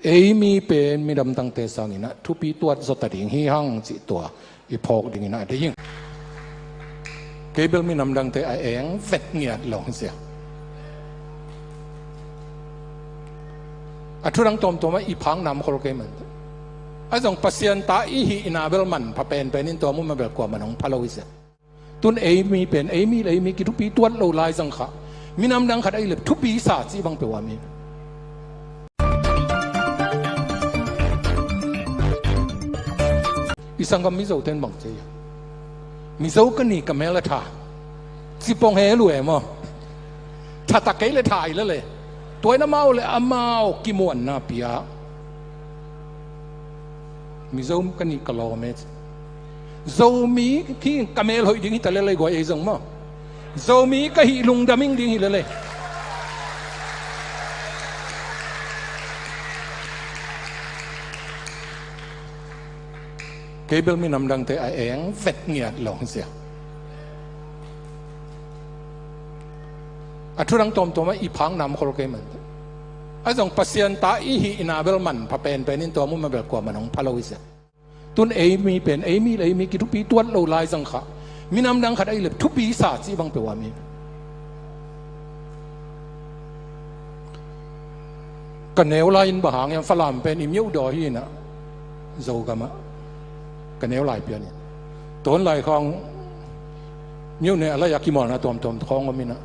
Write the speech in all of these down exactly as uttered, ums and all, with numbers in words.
Ei mi pen midam dangte sangin ah thupi tuat zawta ding hi hang cih tua i phawk dingin ah dei ing. Kei bel minam dangte a eng vet ngiat lo sia. A thudang tawmtawm ah i phak nam khol kei man. A zong Pasian ta i hihna bel manpha penpen in tua muh mah bel kuaman hong pha lo hi sia. Tun ei mi pen ei mi le ei mi kithupi tuat lo lai zang kha. Minam dang khat a i lep thupi sa cih bang peuh a mi. I sanggam Mizo ten bang ci a, Mizo ka ni ka mel a tha. Cipong he lu e maw? Tha ta kei le tha i le le. Tua in amau le amau kimuanna pia. Mizo ka ni ka lawm e. Zomi khi ka mel hoih ding hi ta le le guai ei zong maw? Zomi ka hih lungdam ing ding hi le le. Kei bel minam dangte a eng vet ngiat lo sia. A thudang tawmtawm ah i phak nam khol kei man. A zong Pasian ta i hihna bel manpha penpen in tua muh mah bel kuaman hong pha lo hi sia. Tun ei mi pen ei mi le ei mi kithupi tuat lo lai zang kha. Minam dang khat a i lep thupi sa cih bang peuh a mi. Ka neu lai in bang hang hiam Falam pen i miuh daw hi in ah. Zogam ah ka neu lai pian in. Tawn lai khawng miuh ne a lai a kimawlna tuamtuam khawng om in ah.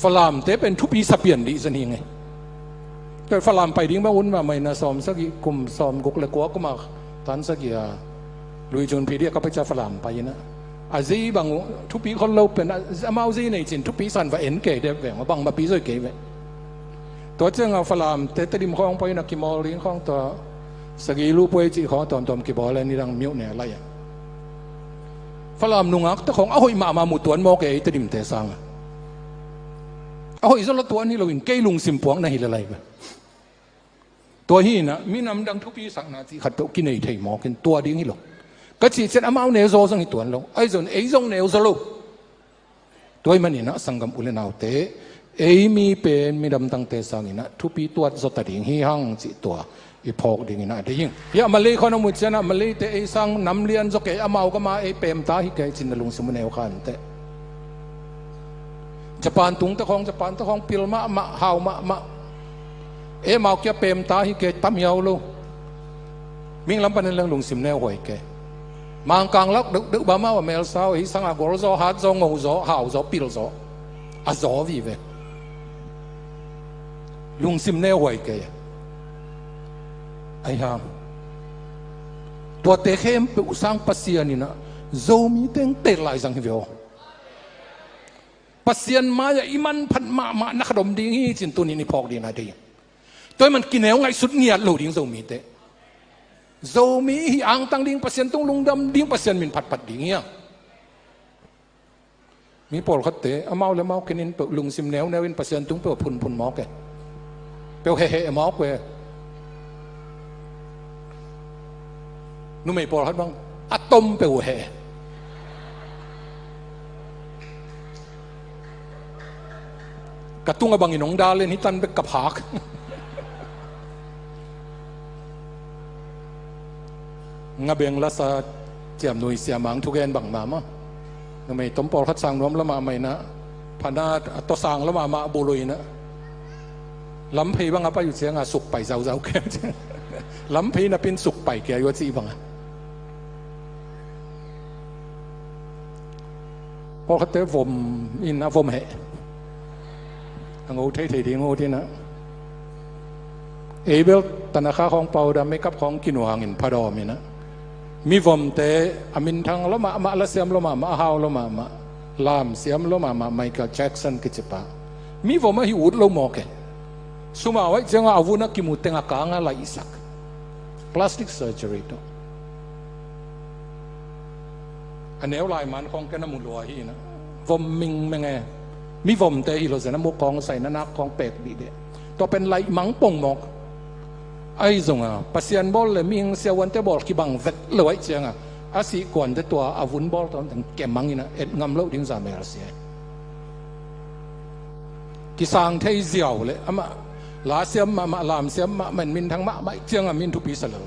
Falamte pen thupi sa pian dih zan hi ngei. Tua Falam pai ding bang un mahmah in ah sawm sagih kum sawm guk le kua kum a tan sagih a Lui Jun Phi Dih a ka pai ca Falam pai in ah. A zei bang uh thupi khol lo pen ah, amau zei nei cin thupi san va en kei deuh veng, bang ma pi zoi kei ve. Tua ciang a Falamte Tedim khawng pai in ah kimawl ding khawng tua sagih lu puai cih khawng tuamtuam kibawl a nidang miuh ne a lai a. Falam nungakte khawng a hoih mahmah mu tuan mawk e ei Tedimte sang a. A hoih zaw lo tuan hi lo in kei lungsim puakna hi le lai ve. Tua hi in ah minam dang thupi sakna cih khat peuh kinei thei mawk in tua ding hi lo. Ka cih ciang amau neu zaw zong hi tuan lo. Ahi zong ei zong neu zaw lo. Tua ahih manin ah sanggam u le naute, ei mi pen midam dangte sangin ah thupi tuat zawta ding hi hang cih tua i phawk dingin ah dei ing. Hiah Malay khawng a muh ciang ah Malayte ei sang nam lian zaw kei, amau gam ah ei pemta hi kei cin na lungsim uh neu kha inteh. Japan tungte khawng, Japante khawng pil mahmah, hau mahmah. Ei amau kia pemta hi kei, tam hiau lo. Ming lam panin leng lungsim neu huai kei. Mangkang lak deuhdeuh bang amau a mel sau, ei sang a gol zaw, hat zaw, ngo zaw, hau zaw, pil zaw. A zaw vive. Lungsim neu huai kei. Ai hang. Tuate khempeuh sang Pasian in ah Zomi teng tel lai zang hi ve aw. Pasian mai-ah i manphat mahmah na khat om ding hi cin tunin i phawk dingin ah dei. Tua ahih man kineu ngaihsut ngiat lo ding Zomite. Zomi i hih angtang ding, Pasian tung lungdam ding, Pasian min phatphat ding hi a. Mi pawlkhatte amau le amau kinin peuh lungsim neuneu in Pasian tung peuh phunphun mawk e. Peuh heheh mawk ve. Numei pawlkhat bang a tom peuh uh heh. Ka tung a bangin hong dal in hi tan bek ka phak. Nga beng lasa ciamnuih siamang thugen bang mahmah. Numei tom pawlkhat sang nuam lo mahmah in ah, phanat a tawsang lo mahmah a buluh in ah. Lamphei bang a pai uh ciang a suk pai zauzau kei. Lamphei napin suk pai kei uh a cih bang a. Pawlkhatte vom in a vom heh. A ngo theithei ding uh ding ah. Ei bel tanakha khawng, powder, makeup khawng kinuang in phadawm in ah. Mi vomte a minthang lo mahmah, lasiam lo mahmah, a hau lo mahmah, lamsiam lo mahmah, Michael Jackson kici pa. Mi vom ahi ut lo mawk e. Sum a hoih ciang a a vun a kimu teng a kang a laihsak. Plastic surgery tawh. A neu lai man khawng ken a mu lua hi in ah. Vom mingmeng e. Mi vomte hi lo zen a mu khawng sai na nak khawng pek dihdih. Tua pen laih mang pong mawk. Ahi zong a Pasian bawl le mihing siavuante bawl kibang vet lo ahih ciang a, a sih kuante tua a vun bawl tawntung kemang in ah et ngam loh ding za mel sia. Kisang thei ziau le amah La siam mahmah, lam siam mahmah, minthang mahmah ciangah min thupi sa lel.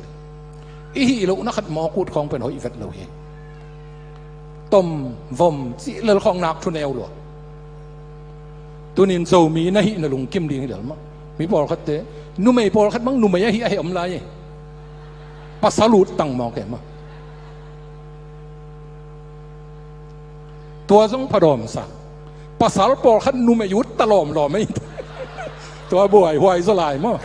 I hih lohna khat mawk ut khawng pen hoih vet lo hi. Tom vom cih lel khawng nak thu neu lua. Tunin Zomi na hih na lungkim ding hi lel mah. Mi pawlkhatte, numei pawlkhat bang numei ahi a heh om lai hi. Pasal ut tang mawk e mah. Tua zong phadawm sa. Pasal pawlkhat numei ut ta lawmlawm ei. Tua buai huai zaw lai maw.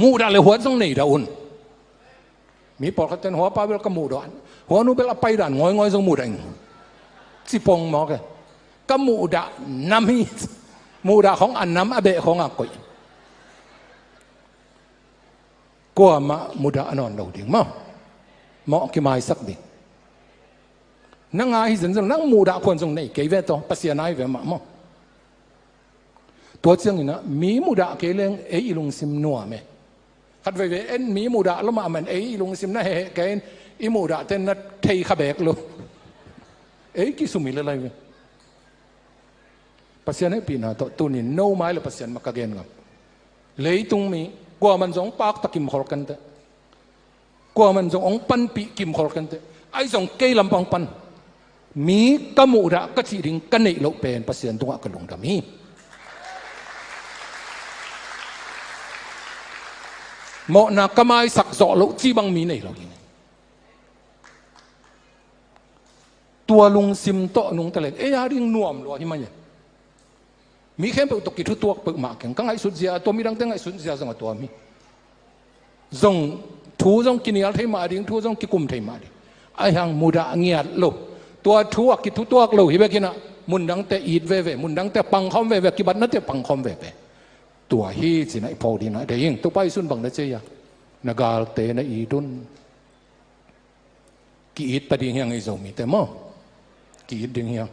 Muhdah le huat zong nei dah un. Mi pawlkhat ten hua pa bel ka muhdah, hua nu bel a pai dan ngawingawing zong muhdah ing. Cipong mawk e. Ka muhdah nam hi. Muhdah khawng a nam, a beh khawng a koih. Kuamah mudah a nawn lo ding maw. Mawh kimaisak ding. Nang a hi zenzen, nang mudah khuan zong nei kei ve tawh, Pasian a hi ve mah maw. Tua cianginah mi mudah kei leng ei i lungsim nuam e. Khat veivei en mi mudah lua mahmah in ei i lungsim na heheh kei in, i mudah ten na thei kha bek lo. Ei kisum hi le lai ve. Pasian hehpihna tawh tunin no mai le Pasian mah ka gen ngam. Leitung mi kuaman zong pakta kimkhol kenteh. Kuaman zong hong panpih kimkhol kenteh. Ahi zong kei lampang pan mi ka muhdah ka cih ding ka neih loh pen Pasian tungah ka lungdam hi. Mawhna ka maisak zawh loh cih bang mi nei lo hi. Tua lungsim tawh nungta leng ei a ding nuam lua hi mai e. Mi khempeuh tawh kithutuak peuhmah keng, ka ngaihsut zia, tua midangte ngaihsut zia zong a tuam hi. Zong thu zong kinial thei mah ding, thu zong kikum thei mah ding. Ahi hang mudah ngiat lo. Tua thu a kithutuak lo hi bekinah mundangte it veve, mundangte pangkhawm veve, kibatnate pangkhawm veve. Tua hi cinah i phawk dinah dei ing. Topa Jesuh in bang na cei a, na galte na it un. Ki-it ta ding hiang ei Zomite maw. Ki-it ding hiang.